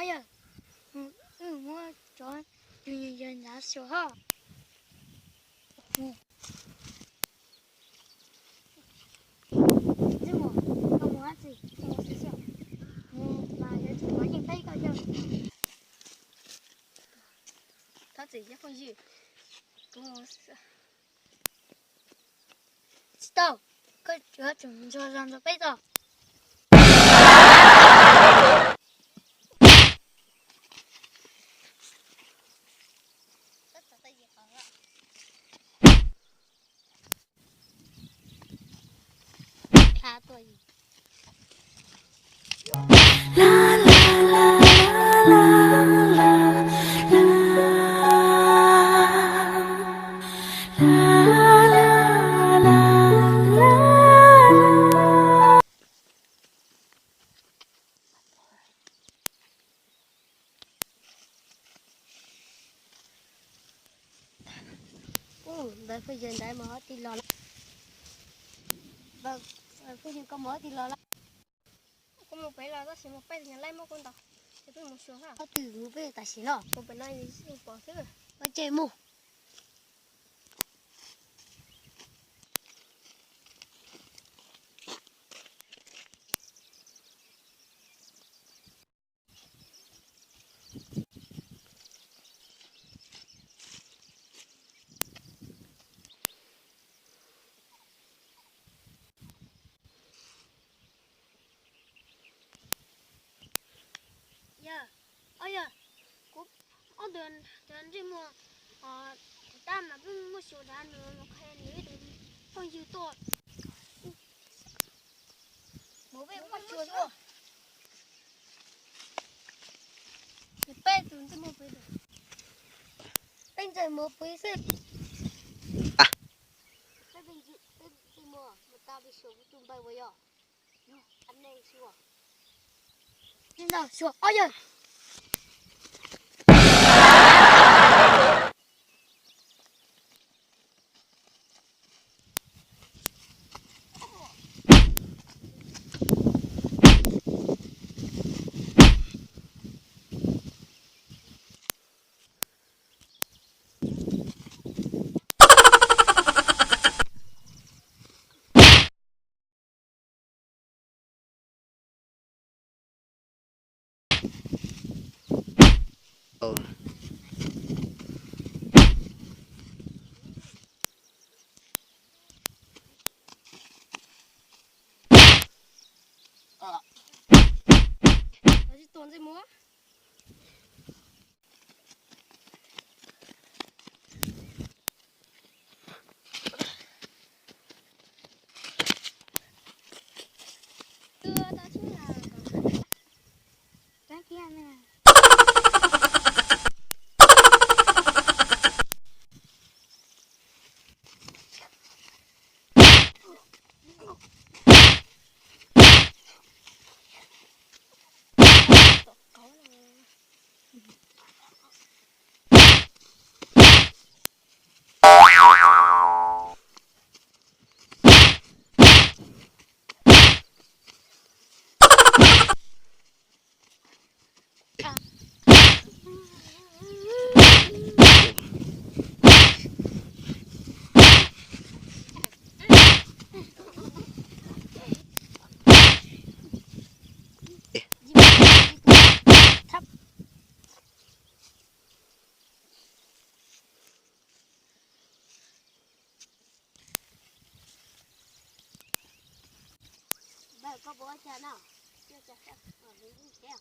Yog, wb muab cov cug yawg ntav xyuas hos. Ntxwg Muas, koj mus hab txiv, mus xwb xwb, mus mas yuav tsum muaj yeej peb koj yawg. Thov txim cov phooj ywg, kuv mus xwb. Tsis tau, koj yuav tsum ntsuag zog ntxuag peb txoj. Ntawd phooj ywg, ntawd mus ob tij los lawm. Phooj ywg, koj mus ob tij los lawm. Kuv mus pem los tab sis mus peb tug nyuag laib muab kuv ntaus, ces peb mus xyuas hab. Ob tug mus peb tam sim no. Mus pem no pom xwb. Ua ces mus. Yog, o yog, kuv ob tug ntsej muag tab mas peb muab xyuas rau nws, nws qhia nws ib tug phooj ywg tuaj. Mus peb muab xyuas xwb. Peb tus ntsej muag pem, peb ntsej muag pem xwb. Peb ntsej muag mus tau pem xyuas kuv tus npawg uas yog. Xyuas, o yog. Tus ntsej muag. Npawg, koj puas ua cas no? Ua cas, ua li ub thiab?